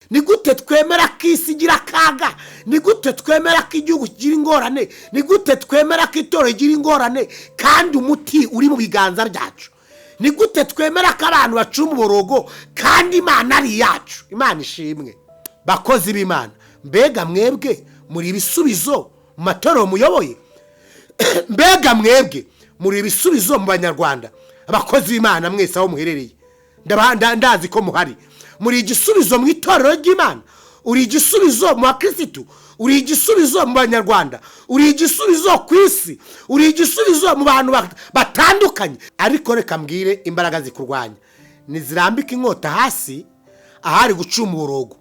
Ni gute twemera ko isi igira akaga? Ni gute twemera ko igihugu kigira ingorane? Ni gute twemera ko itorero rigira ingorane kandi umuti uri mu biganza byacu? Ni gute twemera ko abantu bacuma uborogo kandi Imana ari iyacu? Imana ishimwe. Bakozi b'Imana, mbega mwebwe muri ibisubizo mu matorero muyoboye? Mbega mwebwe muri ibisubizo mu Banyarwanda? Abakozi b'Imana mwese aho muherereye, ndazi ko muhari. Muri igisubizo mu itorero ry'Imana, uri igisubizo mu bakirisitu, uri igisubizo mu Banyarwanda, uri igisubizo ku isi, uri igisubizo mu bantu batandukanye. Ariko reka mbwire imbaraga zikurwanya ntizirambike inkota hasi ahari gucuma uborogo.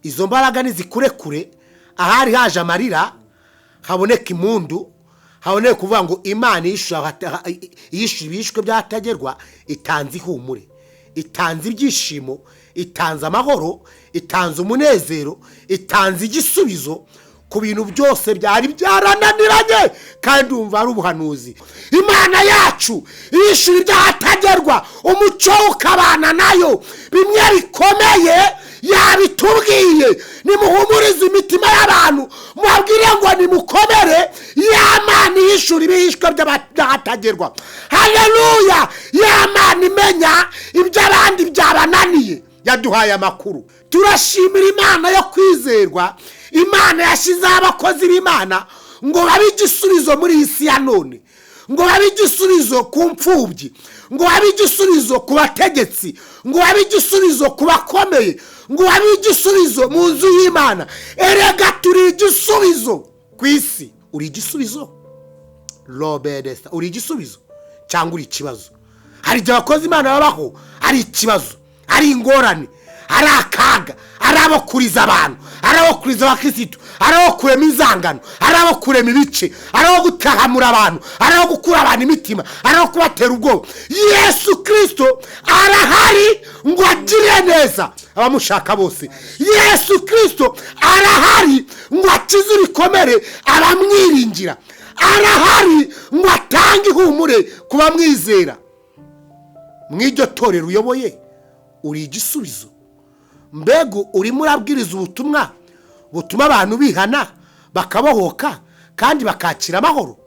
Izo mbaraga nizikurekure ahari haje amarira, haboneka impundu, haboneka kuvuga ngo Imana yishyura ibishwe by'ahatagerwa, itanze ihumure, itanze ibyishimo, itanze amahoro, itanze umunezero, itanze igisubizo ku bintu byose byari byarananiranye. Kandi wumva ari ubuhanuzi. Imana yacu yishyura iby'ahatagerwa, umucyo ukabana nayo. Bimwe bikomeye yabitubwiye. Nimuhumurize imitima y'abantu, mubabwire ngo nimukomere, ya Mana yishyura ibihishwe by'ahatagerwa. Haleluya! Ya Mana imenya iby'abandi byabananiye, yaduhaye amakuru. Turashimira Imana yo kwizerwa, Imana yashyizeho abakozi b'Imana ngo babe igisubizo muri iyi si ya none, ngo babe igisubizo ku mfubyi, ngo babe igisubizo ku bategetsi, ngo babe igisubizo ku bakomeye, ngo babe igisubizo mu nzu y'Imana. Erega turi igisubizo ku isi. Uri igisubizo Robedesta, uri igisubizo cyangwa uri ikibazo? Hari igihe abakozi Imana babaho ari ikibazo, ari ingorane, ari akaga, ari abo kuriza abantu, ari abo kuriza abakirisitu, ari abo kurema inzangano, ari abo kurema ibice, ari abo gutahamura abantu, ari abo gukura abantu imitima, ari abo kubatera ubwoba. Yesu Kirisito arahari ngo agire neza abamushaka bose. Yesu Kirisito arahari ngo akize ibikomere abamwiringira. Arahari ngo atange ihumure ku bamwizera. Mu iryo torero uyoboye uri igisubizo. Mbega urimo urabwiriza ubutumwa butuma abantu bihana bakabohoka kandi bakakira amahoro?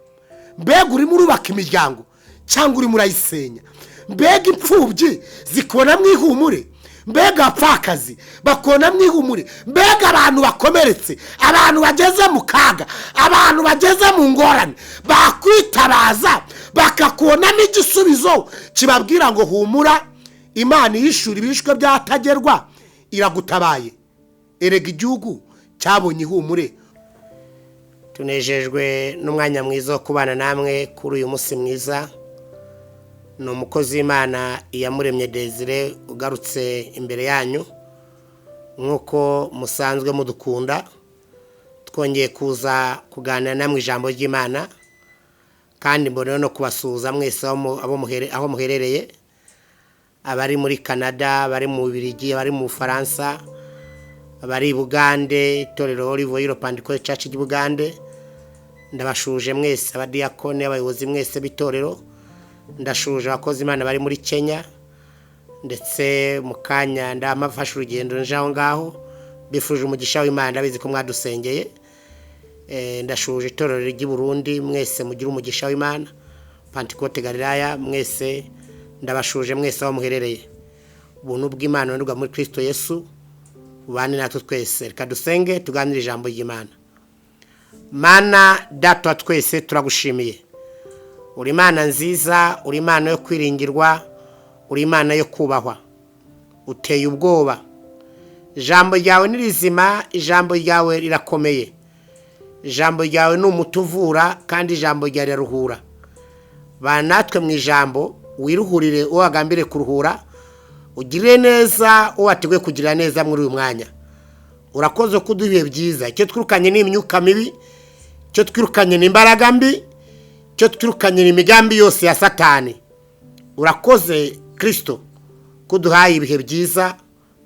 Mbega urimo urubaka imiryango cyangwa urimo urayisenya? Mbega imfubyi zikubona mu ihumure? Mbega abapfakazi bakubona mu ihumure? Mbega abantu bakomeretse, abantu bageze mu kaga, abantu bageze mu ngorane bakwitabaza bakakubonamo igisubizo kibabwira ngo humura, Imana yishyura ibishwe by'ahatagerwa iragutabaye. Erega igihugu cyabonye ihumure. Tunejejwe n'umwanya mwiza wo kubana namwe kuri uyu munsi mwiza. Ni umukozi w'Imana Iyamuremye Desire ugarutse imbere yanyu nk'uko musanzwe mudukunda. Twongeye kuza kuganira namwe ijambo ry'Imana, kandi mboneyeho no kubasuhuza mwese aho muherereye, abari muri Canada, abari mu Bubiligi, abari mu Bufaransa, abari i Bugande, itorero Olive Oil Pentecost Church ry'i Bugande. Ndabashuje mwese abadiyakoni, abayobozi mwese b'itorero. Ndashuje abakozi Imana bari muri Kenya, ndetse mu kanya ndamafashe urugendo nje aho ngaho. Bifuje umugisha w'Imana, ndabizi ko mwadusengeye. Ndashuje itorero ry'i Burundi, mwese mugire umugisha w'Imana. Pentecote Galilaya, mwese ndabashuje mwese aho muherereye. Ubuntu bw'Imana bubonerwa muri Kristo Yesu bubane natwe twese. Reka dusenge tuganire ijambo ry'Imana. Mana Data wa twese, turagushimiye. Uri Imana nziza, uri Imana yo kwiringirwa, uri Imana yo kubahwa. Uteye ubwoba. Ijambo ryawe ni rizima, ijambo ryawe rirakomeye. Ijambo ryawe ni umuti uvura, kandi ijambo ryawe riraruhura. Bana natwe mu ijambo, wiruhurire uwo wagambiriye kuruhura, ugirire neza uwo wateguye kugirira neza muri uyu mwanya. Urakoze kuduha ibihe byiza. Icyo twirukanye ni imyuka mibi, icyo twirukanye ni imbaraga mbi, icyo twirukanye ni imigambi yose ya Satani. Urakoze Kristo kuduhaye ibihe byiza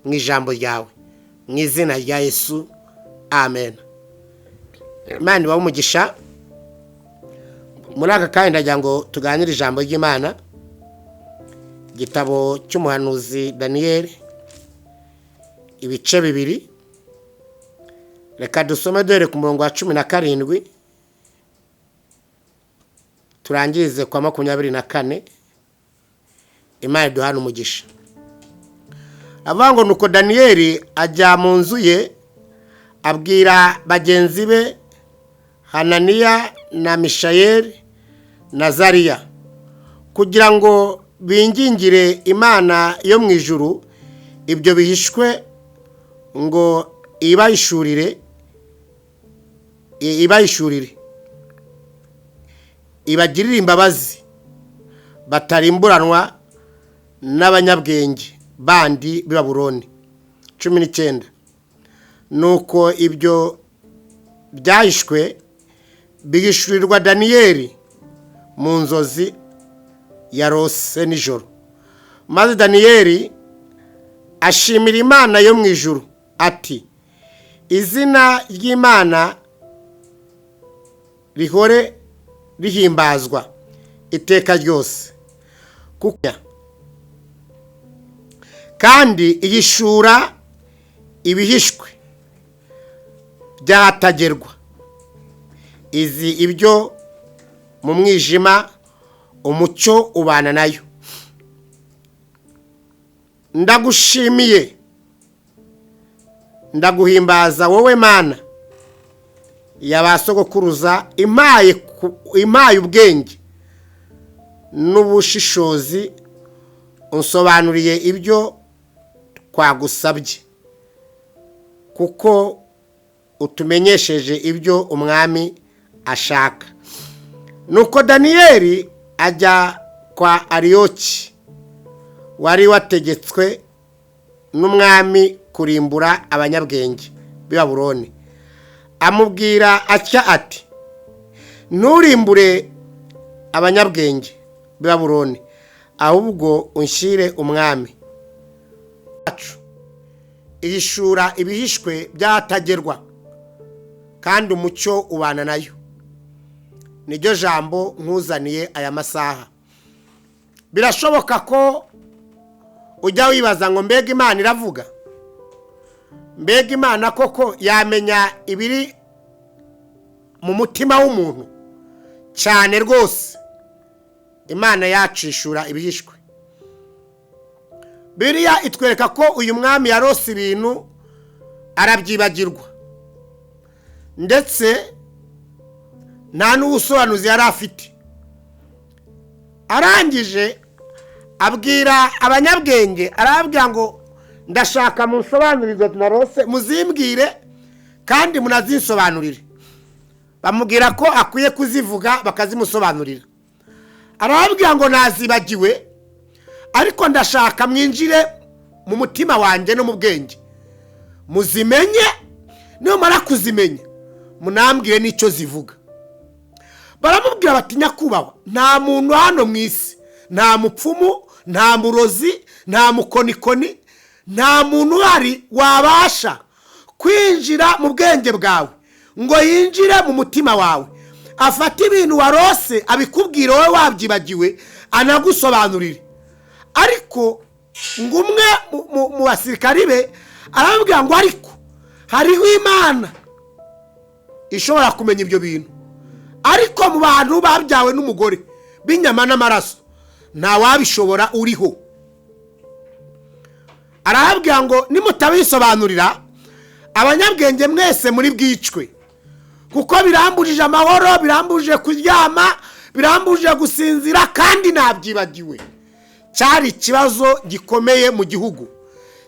mu ijambo ryawe. Mu izina rya Yesu, amen. Imana ibahe umugisha. Muri aka kanya ndagira ngo tuganire ijambo ry'Imana, igitabo cy'umuhanuzi Daniyeli, Ibice 2, reka dusome duhere ku murongo wa 17 turangirize kwa 24. Imana iduhana umugisha. Avuga ngo nuko Daniyeli ajya mu nzu ye, abwira bagenzi be Hananiya na Mishayeli na Zariya kugira ngo bingingire Imana yo mu ijuru ibyo bihishwe, ngo ibayishurire ibagirire imbabazi batarimburanwa n'abanyabwenge bandi b'i Babuloni. 19 Nuko ibyo byahishwe bihishurirwa Daniyeli mu nzozi yarose nijoro. Maze Daniyeli ashimira Imana yo mu ijuru ati: izina ry'Imana rihore rihimbazwa iteka ryose, kandi ihishura ibihishwe byahatagerwa, izi ibyo mu mwijima umucyo ubana nayo. Ndagushimiye, ndaguhimbaza wowe Mana ya ba sogokuruza, impaye ubwenge n'ubushishozi, unsobanuriye ibyo twagusabye, kuko utumenyesheje ibyo umwami ashaka. Nuko Daniyeli ajya kwa Ariyoki wari wategetswe n'umwami kurimbura abanyabwenge b'i Babuloni, amubwira atya ati: nturimbure abanyabwenge b'i Babuloni, ahubwo unshyire umwami wacu. Ihishura ibihishwe byatagerwa, kandi umucyo ubana nayo. Niryo jambo nkuzaniye aya masaha. Birashoboka ko ujya wibaza ngo mbega Imana iravuga, mbega Imana koko yamenya ibiri mu mutima w'umuntu? Cyane rwose, Imana yacishura ibihishwe. Biriya itwereka ko uyu mwami yarose ibintu arabyibagirwa, ndetse nta n'ubusobanuzi yari afite. Arangije abwira abanyabwenge, arababwira ngo ndashaka munsobanurire narose, muzimbwire kandi munazinsobanurire. Bamubwira ko akwiye kuzivuga bakazimusobanurira. Arababwira ngo nazibagiwe, ariko ndashaka mwinjire mu mutima wanjye no mu bwenge, muzimenye. Nimara kuzimenya munambwire n'icyo zivuga. Baramubwira bati: nyakubahwa, nta muntu hano mu isi, nta mupfumu, nta murozi, nta mukonikoni, nta muntu uhari wabasha kwinjira mu bwenge bwawe ngo yinjire mu mutima wawe, afate ibintu warose abikubwira wowe wabyibagiwe, anagusobanurire. Ariko ngo umwe mu basirikari be arababwira ngo ariko hariho Imana ishobora kumenya ibyo bintu, ariko mu bantu babyawe n'umugore b'inyama n'amaraso nta wabishobora uriho. Arababwira ngo nimutabisobanurira abanyabwenge mwese muri bwicwe, kuko birambujije amahoro, birambujije kuryama, birambujije gusinzira, kandi nabyibagiwe. Cyari ikibazo gikomeye mu gihugu,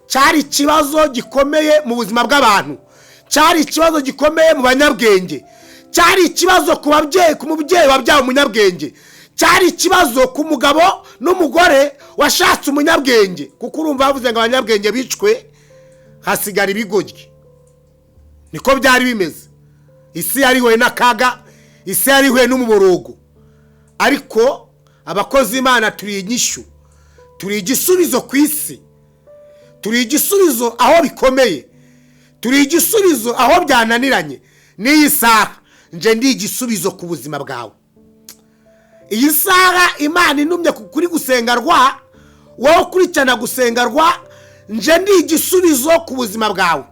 cyari ikibazo gikomeye mu buzima bw'abantu, cyari ikibazo gikomeye mu banyabwenge, cyari ikibazo ku babyeyi, ku mubyeyi wabyaye umunyabwenge, cyari ikibazo ku mugabo n'umugore washatse umunyabwenge, kuko urumva bavuze ngo abanyabwenge bicwe hasigara ibigoryi. Niko byari bimeze. Isi yarihuye n'akaga, isi yarihuye n'umuborogo. Ariko abakozi Imana turi inyishu, turi igisubizo ku isi, turi igisubizo aho bikomeye, turi igisubizo aho byananiranye. N'iyi saha nje ndi igisubizo ku buzima bwawe. Iyi saha Imana intumye kuri gusenga rwa wowe ukurikirana gusenga rwa, Nje ndi igisubizo ku buzima bwawe.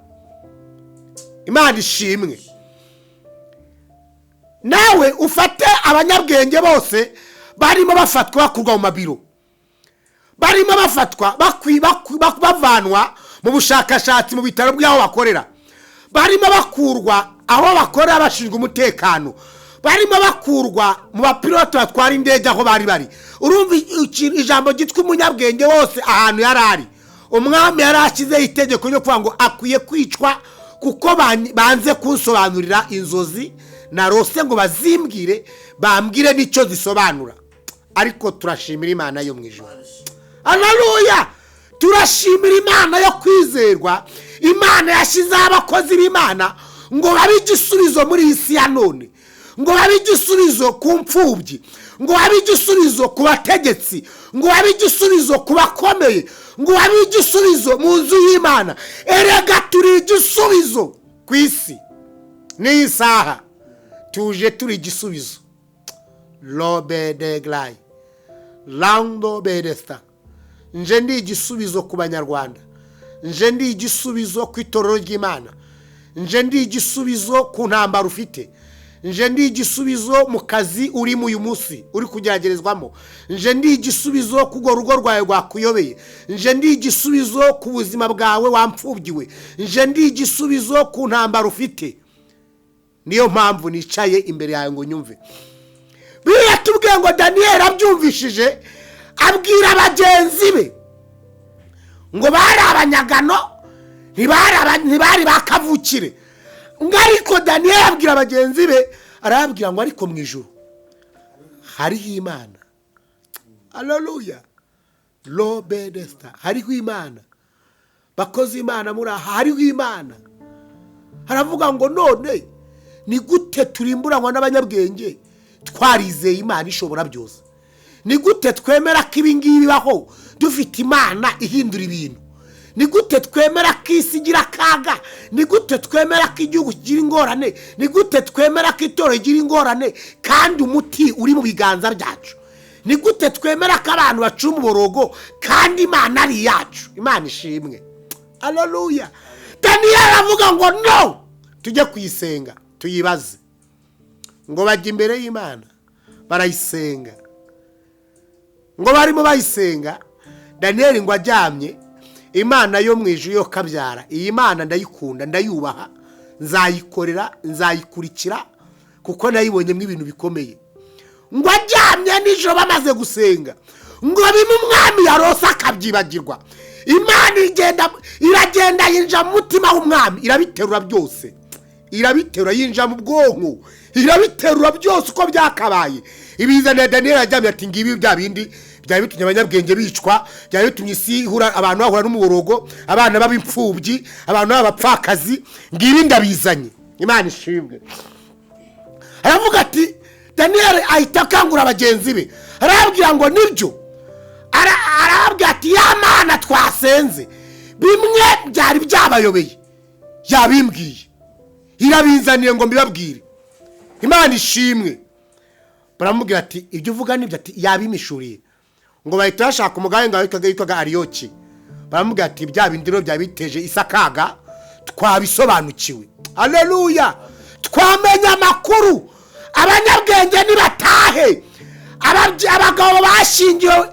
Imana ishimwe. Nawe ufate abanyabwenge bose barimo bafatwa bakurwa mu mabiro, barimo bafatwa bavanwa mu bushakashatsi mu bitaro by'aho bakorera, barimo bakurwa aho bakorera bashinzwe umutekano, barimo bakurwa mu bapilote batwara indege aho bari bari. Urumva ijambo ryitwa umunyabwenge wose ahantu yari ari, umwami yari ashyizeho itegeko ryo kuvuga ngo akwiye kwicwa kuko banze kunsobanurira inzozi narose ngo bazimbwire, bambwire n'icyo zisobanura. Ariko turashimira Imana yo mu ijuru. Haleluya! Turashimira Imana yo kwizerwa, Imana yashyizeho abakozi b'Imana ngo babe igisubizo muri iyi si ya none, ngo babe igisubizo ku mfubyi, ngo babe igisubizo ku bategetsi, ngo babe igisubizo ku bakomeye, ngo babe igisubizo mu nzu y'Imana. Erega turi igisubizo ku isi n'iyi saha, tuje turi igisubizo. Robe de Grayi Rando Bedesta, nje ndi igisubizo ku banyarwanda, nje ndi igisubizo ku itorero ry'Imana, nje ndi igisubizo ku ntambara ufite, nje ndi igisubizo mu kazi urimo uyu munsi uri kugeragerezwamo, nje ndi igisubizo ku rugo rwawe rwakuyobeye, nje ndi igisubizo ku buzima bwawe wampfubyiwe, nje ndi igisubizo ku ntambara ufite. Niyo mpamvu nicaye imbere yawe ngo nyumve. Biratubwiye ngo Daniyeli abyumvishije abwira bagenzi be ngo bari abanyagano, ntibari bakavukire. Ngo ariko Daniyeli abwira bagenzi be, arababwira ngo ariko mu ijuru hariho Imana. Haleluya! Robedesta, hariho Imana. Bakozi Imana muri aha, hariho Imana. Haravuga ngo none ni gute turimburanwa n'abanyabwenge twarizeye Imana ishobora byose? Ni gute twemera ko ibi ngibi bibaho dufite Imana ihindura ibintu? Ni gute twemera ko isi igira akaga? Ni gute twemera ko igihugu kigira ingorane? Ni gute twemera ko itorero rigira ingorane kandi umuti uri mu biganza byacu? Ni gute twemera ko abantu bacuma umuborogo kandi Imana ari iyacu? Imana ishimwe. Haleluya! Daniyeli aravuga ngo no, tujye kuyisenga tuyibaze. Ngo bajya imbere y'Imana barayisenga. Ngo barimo bayisenga, Daniyeli ngo aryamye, Imana yo mu ijuru yo kabyara. Iyi Mana ndayikunda, ndayubaha, nzayikorera, nzayikurikira kuko nayibonyemo ibintu bikomeye. Ngo aryamye nijoro bamaze gusenga, ngo bimwe umwami yarose akabyibagirwa. Imana iragenda yinjira mu mutima w'umwami, irabiterura byose, irabiterura yinjira mu bwonko, irabiterura byose uko byakabaye. Ibizanira Daniyeli aryamye ati ngibi bya bindi byari bitumye abanyabwenge bicwa, byari bitumye isi ihura, abantu bahura n'umuborogo, abana b'imfubyi, abantu b'abapfakazi, ngibi ndabizanye. Imana ishimwe. Aravuga ati Daniyeli ahita akangura bagenzi be, arababwira ngo nibyo. Arababwira ati ya Mana twasenze bimwe byari byabayobeye yabimbwiye, irabinzaniye ngo mbibabwire. Imana ishimwe. Baramubwira ati ibyo uvuga nibyo? Ati yabimishuriye. Ngo bahita bashaka umugabe ngo witwaga Ariyoki. Baramubwira ati bya bindi rero byabiteje isakaga twabisobanukiwe. Haleluya! Twamenye amakuru. Abanyabwenge nibatahe, abagabo bashingiwe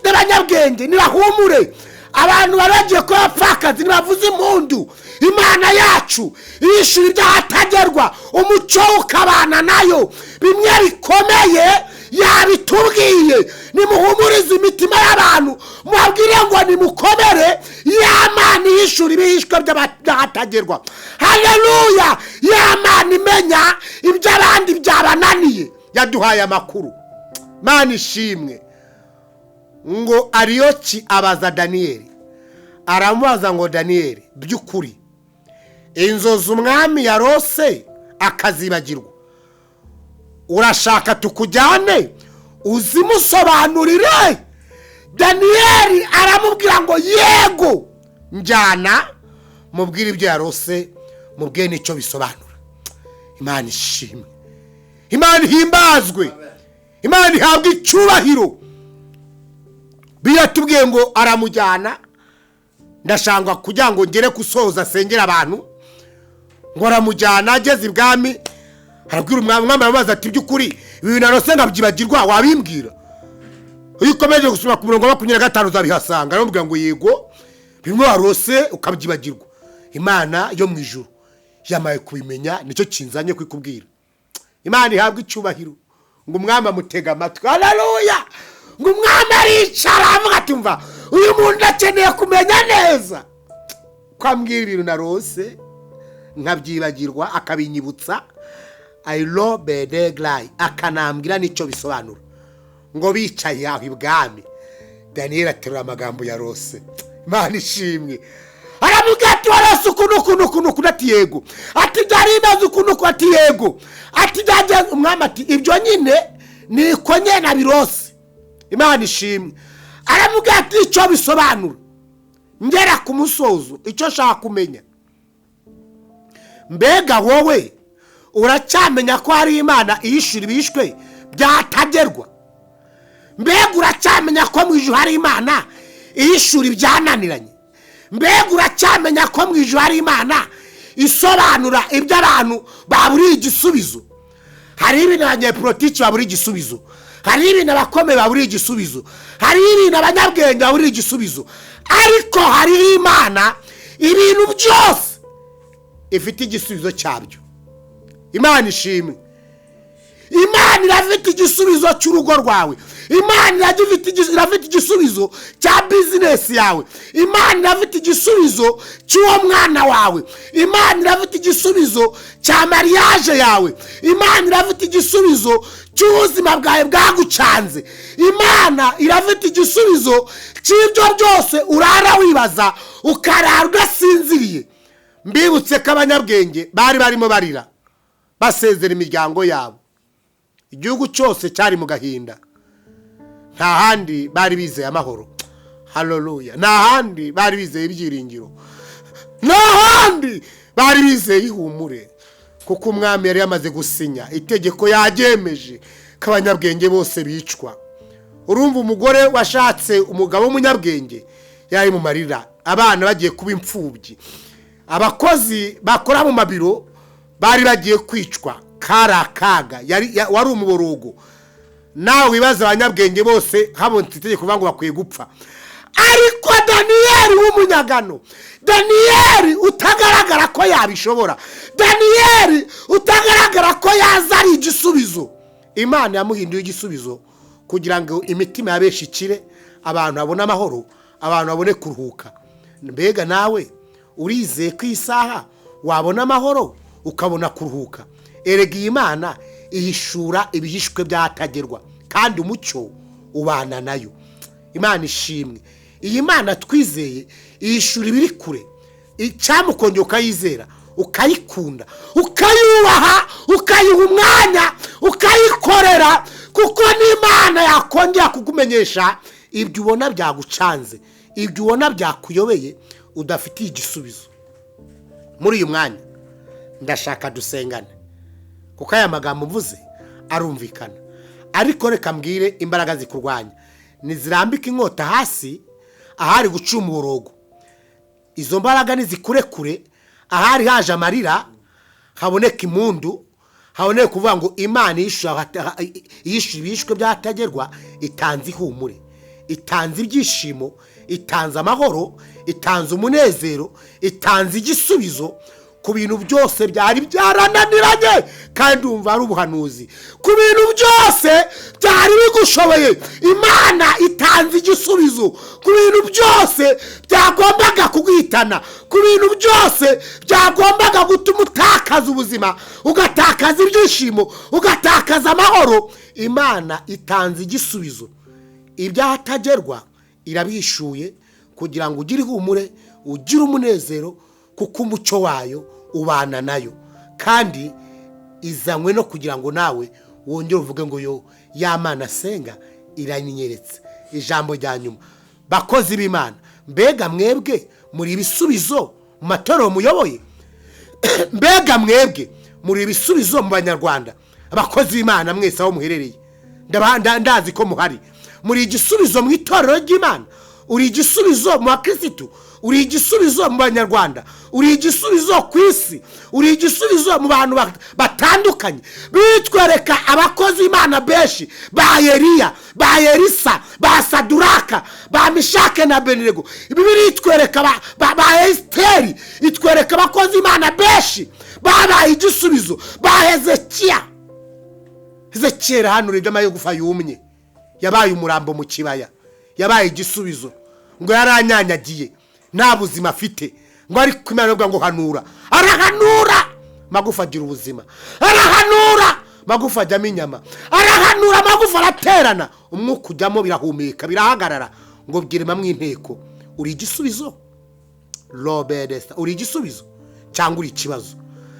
n'abanyabwenge nibahumure, abantu bari bagiye kuba abapfakazi nibavuze impundu. Imana yacu yishyura ibyaha umucyo ukabana nayo. Bimwe bikomeye yabitubwiye. Nimuhumurize imitima y'abantu, mubabwire ngo nimukomere, ya Mana yishyura ibihishwe by'ahatagerwa. Haleluya! Ya Mana imenya ibyo abandi byabananiye, yaduhaye amakuru. Mana ishimwe. Ngo Ariyoki abaza Daniyeli, aramubaza ngo Daniyeli, by'ukuri inzozi umwami yarose akazibagirwa, urashaka tukujyane uzimusobanurire? Daniyeli aramubwira ngo yego, njyana mubwire ibyo yarose, mubwire n'icyo bisobanura. Imana ishimwe, Imana ihimbazwe, Imana ihabwe icyubahiro. Biratubwiye ngo aramujyana, Ndashangwa kugira ngo ngere gusoza asengera abantu. Ngo aramujyana, ageze ibwami arabwira umwami. Umwami aramubaza ati: "By'ukuri ibi bintu narose nkabyibagirwa, wabimbwira?" Iyo ukomeje gusoma ku murongo wa 25 uzabihasanga. Aramubwira ngo: "Yego, bimwe warose ukabyibagirwa, Imana yo mu ijuru yamaye kubimenya, nicyo kinzanye kwikubwira." Imana ihabwa icyubahiro. Ngo umwami amutega amatwi. Haleluya! Ngo umwami aricara, avuga ati: "Mva, uyu muntu akeneye kumenya neza ko ambwira ibintu narose nkabyibagirwa, akabinyibutsa ayiro bedegarayi, akanambwira n'icyo bisobanura." Ngo bicaye aho ibwami, Daniyeli aterura amagambo ya rose. Imana ishimwe. Aramubwira ati: "Warose uku n'uku n'uku n'uku?" Ati: "Yego." Ati: "Byari bimeze uku n'uku?" Ati: "Yego." Ati: "Byagenze." Umwami ati: "Ibyo nyine niko nyine nabirose." Imana ishimwe. Aramubwira ati: "Icyo bisobanura, ngera ku musozo, icyo nshaka kumenya, mbega wowe uracyamenya ko hari Imana iyishyura ibishwe byatagerwa? Mbega uracyamenya ko mu ijuru hari Imana iyishyura ibyananiranye? Mbega uracyamenya ko mu ijuru hari Imana isobanura ibyo abantu baburiye igisubizo?" Hari ibintu abanyepolitiki baburiye igisubizo, hari ibintu abakomeye baburiye igisubizo, hari ibintu abanyabwenge baburiye igisubizo, ariko hariho Imana ibintu byose ifite igisubizo cyabyo. Imana ishimwe. Imana irafite igisubizo cy'urugo rwawe. Imana irafite igisubizo cya bizinesi yawe. Imana irafite igisubizo cy'uwo mwana wawe. Imana irafite igisubizo cya mariage yawe. Imana irafite igisubizo cy'ubuzima bwawe bwagucanze. Imana irafite igisubizo cy'ibyo byose urara wibaza, ukarara udasinziriye. Mbibutse ko abanyabwenge bari barimo barira, basezera imiryango yabo. Igihugu cyose cyari mu gahinda. Nta handi bari bizeye amahoro. Haleluya! Nta handi bari bizeye ibyiringiro, nta handi bari bizeye ihumure, kuko umwami yari yamaze gusinya itegeko, yaryemeje ko abanyabwenge bose bicwa. Urumva, umugore washatse umugabo w'umunyabwenge yari mu marira, abana bagiye kuba imfubyi, abakozi bakora mu mabiro bari bagiye kwicwa. Kari akaga, wari umuborogo. Nawe wibaza, abanyabwenge bose habonetse itegeko kuvuga ngo bakwiye gupfa, ariko Daniyeli w'umunyagano, Daniyeli utagaragara ko yabishobora, Daniyeli utagaragara ko yaza ari igisubizo, Imana yamuhinduye igisubizo kugira ngo imitima ya benshi ikire, abantu babone amahoro, abantu babone kuruhuka. Mbega nawe urizeye ko iyi saha wabona amahoro, ukabona kuruhuka? Erega iyi Mana ihishura ibihishwe byatagerwa, kandi umucyo ubana nayo. Imana ishimwe. Iyi Mana twizeye ihishura ibiri kure. Icyamukongera ukayizera, ukayikunda, ukayubaha, ukayiha umwanya, ukayikorera, kuko n'Imana yakongera kukumenyesha ibyo ubona byagucanze, ibyo ubona byakuyobeye, udafitiye igisubizo. Muri uyu mwanya ndashaka dusengane, kuko aya magambo mvuze arumvikana. Ariko reka mbwire imbaraga zikurwanya nizirambike inkota hasi ahari guca umuborogo. Izo mbaraga nizikurekure ahari haje amarira, haboneka impundu, haboneka kuvuga ngo Imana yishyura ibishwe byatagerwa, itanze ihumure, itanze ibyishimo, itanze amahoro, itanze umunezero, itanze igisubizo ku bintu byose byari byarananiranye. Kandi umva, ari ubuhanuzi ku bintu byose byari bigushoboye. Imana itanze igisubizo ku bintu byose byagombaga kuguhitana, ku bintu byose byagombaga gutuma utakaza ubuzima, ugatakaza ibyishimo, ugatakaza amahoro. Imana itanze igisubizo. Ibyahatagerwa irabihishuye kugira ngo ugire ihumure, ugire umunezero, kuko umucyo wayo ubana nayo. Kandi izanywe no kugira ngo nawe wongere uvuge ngo: "Yo ya Mana senga iranyeretse." Ijambo rya nyuma, bakozi b'Imana, mbega mwebwe muri ibisubizo mu matorero muyoboye? Mbega mwebwe muri ibisubizo mu Banyarwanda? Abakozi b'Imana mwese aho muherereye, ndazi ko muhari, muri igisubizo mu itorero ry'Imana? Uri igisubizo mu bakirisitu? Uri igisubizo mu banyarwanda, uri igisubizo ku isi, uri igisubizo mu bantu batandukanye. Bitwereka abakozi Imana benshi, ba Eliya, ba Elisa, ba Saduraka, ba Mishake na Abednego. Bibiliya itwereka ba Esiteri, itwereka abakozi Imana benshi babaye igisubizo, ba Hezekiya. Hezekiya hano urebye amagufa yumye, yabaye umurambo mu kibaya, yabaye igisubizo. Ngo yaranyanyagiye, nta buzima afite, ngo ariko Imana ivuga ngo hanura, arahanura magufa agira ubuzima, arahanura magufa ajyamo inyama, arahanura amagufa araterana, umwuka ujyamo, birahumeka, birahagarara, ngo byirema inteko. Uri igisubizo Robert, uri igisubizo cyangwa uri ikibazo?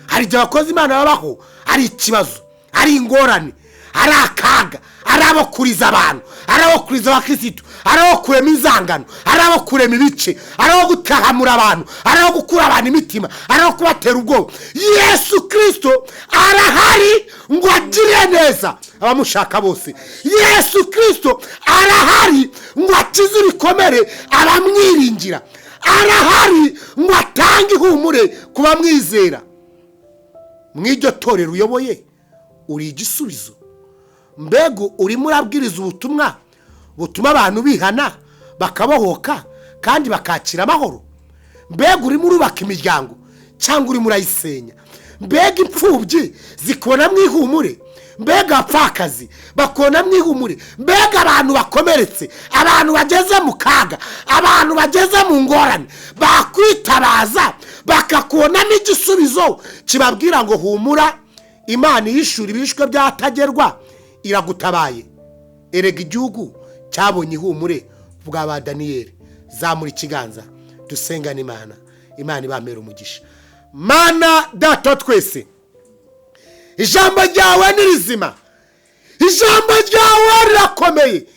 Hari igihe abakozi Imana babaho ari ikibazo, ari ingorane, ari akaga, ari abo kuriza abantu, ari abo kuriza abakirisitu, ari abo kurema inzangano, ari abo kurema ibice, ari abo gutahamura abantu, ari abo gukura abantu imitima, ari abo kubatera ubwoba. Yesu Kristo arahari ngo agire neza abamushaka bose. Yesu Kristo arahari ngo akize ibikomere abamwiringira, arahari ngo atange ihumure ku bamwizera. Mu iryo torero uyoboye uri igisubizo. Mbega urimo urabwiriza ubutumwa butuma abantu bihana bakabohoka kandi bakakira amahoro? Mbega urimo urubaka imiryango cyangwa urimo urayisenya? Mbega imfubyi zikubona mu ihumure? Mbega abapfakazi bakubona mu ihumure? Mbega abantu bakomeretse, abantu bageze mu kaga, abantu bageze mu ngorane bakwitabaza bakakubonamo igisubizo kibabwira ngo humura, Imana yishura ibishwe byatagerwa iragutabaye. Erega igihugu cyabonye ihumure bwa ba Daniyeli. Zamura ikiganza dusengane Imana, Imana ibamera umugisha. Mana Data twese, ijambo ryawe ni rizima, ijambo ryawe rirakomeye,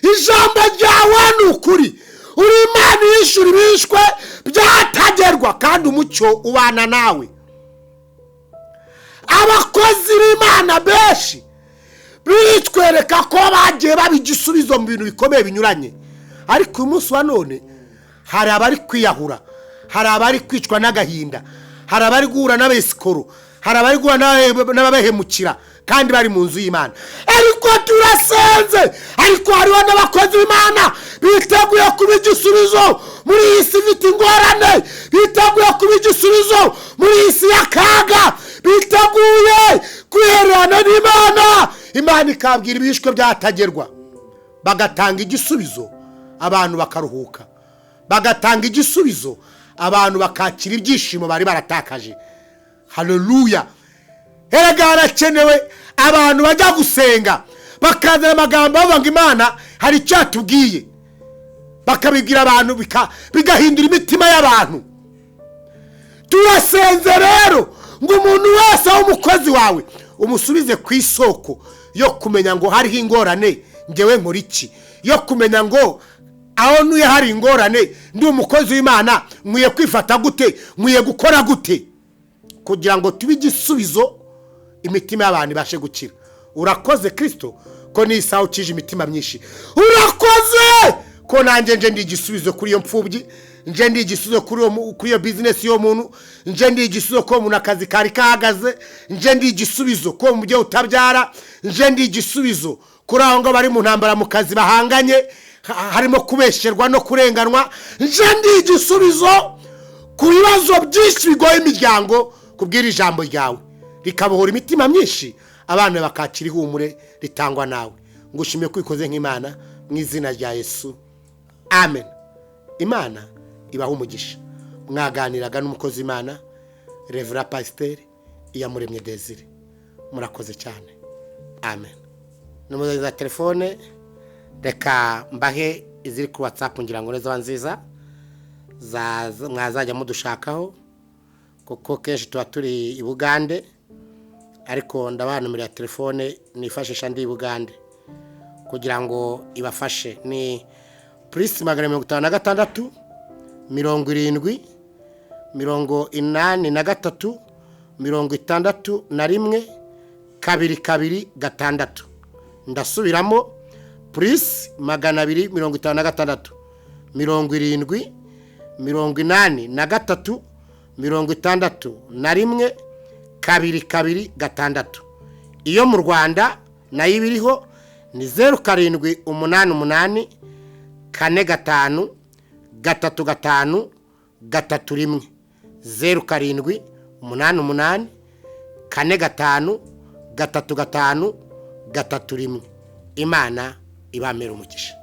ijambo ryawe ni ukuri. Uri Imana yishura ibishwe byatagerwa, kandi umucyo ubana nawe. Abakozi b'Imana benshi bitwereka ko bagiye baba igisubizo mu bintu bikomeye binyuranye, ariko uyu munsi wa none hari abari kwiyahura, hari abari kwicwa n'agahinda, hari abari guhura n'abesikoro, hari abari guhura n'ababahemukira kandi bari mu nzu y'Imana. Ariko turasenze, ariko hariho n'abakozi b'Imana biteguye kuba igisubizo muri iyi si ifite ingorane, biteguye kuba igisubizo muri iyi si y'akaga, biteguye kwihererana n'Imana. Imana ikabwira ibishwe byatagerwa, bagatanga igisubizo, abantu bakaruhuka, bagatanga igisubizo, abantu bakakira ibyishimo bari baratakaje. Haleluya! Erega harakenewe abantu bajya gusenga bakazana amagambo bavuga ngo Imana hari icyo yatubwiye, bakabibwira abantu bigahindura imitima y'abantu. Turasenze rero ngo umuntu wese w'umukozi wawe umusubize ku isoko yo kumenya ngo hariho ingorane, ngewe nkora iki, yo kumenya ngo aho ntuye hari ingorane, ndi umukozi w'Imana nkwiye kwifata gute, nkwiye gukora gute, kugira ngo tube igisubizo, imitima y'abantu ibashe gukira. Urakoze Kristo ko n'isaha ukije imitima myinshi. Urakoze ko nanjye nje ndi igisubizo kuri iyo mfubyi, nje ndi igisubizo kuri iyo business y'uwo muntu, nje ndi igisubizo ko umuntu akazi kari kahagaze, nje ndi igisubizo ko mu byo utabyara, nje ndi igisubizo kuri aho ngo bari mu ntambara mu kazi bahanganye harimo kubesherwa no kurenganwa, nje ndi igisubizo ku bibazo byinshi bigoye imiryango, kubwira ijambo ryawe rikabohora imitima myinshi, abana bakakira ihumure ritangwa nawe. Ngushimiye kwikoze nk'Imana mu izina rya Yesu, amen. Imana ibaha umugisha. Mwaganiraga n'umukozi Imana Reverend Pasteur Iyamuremye Desire. Murakoze cyane, amen. Nomero za telefone reka mbahe iziri ku WhatsApp ngira ngo neza nziza mwazajya mudushakaho, kuko kenshi tuba turi i Bugande, ariko ndabaha nomero ya telefone nifashisha ndi i Bugande kugira ngo ibafashe. Ni plus 256 70 83 61 22 6. Ndasubiramo plus 256 70 83 61 2 2 6. Iyo mu Rwanda nayo ibiriho ni 07 88 4 5 3 5 3 1, 07 88 4 5 3 5 3 1. Imana ibamera umugisha.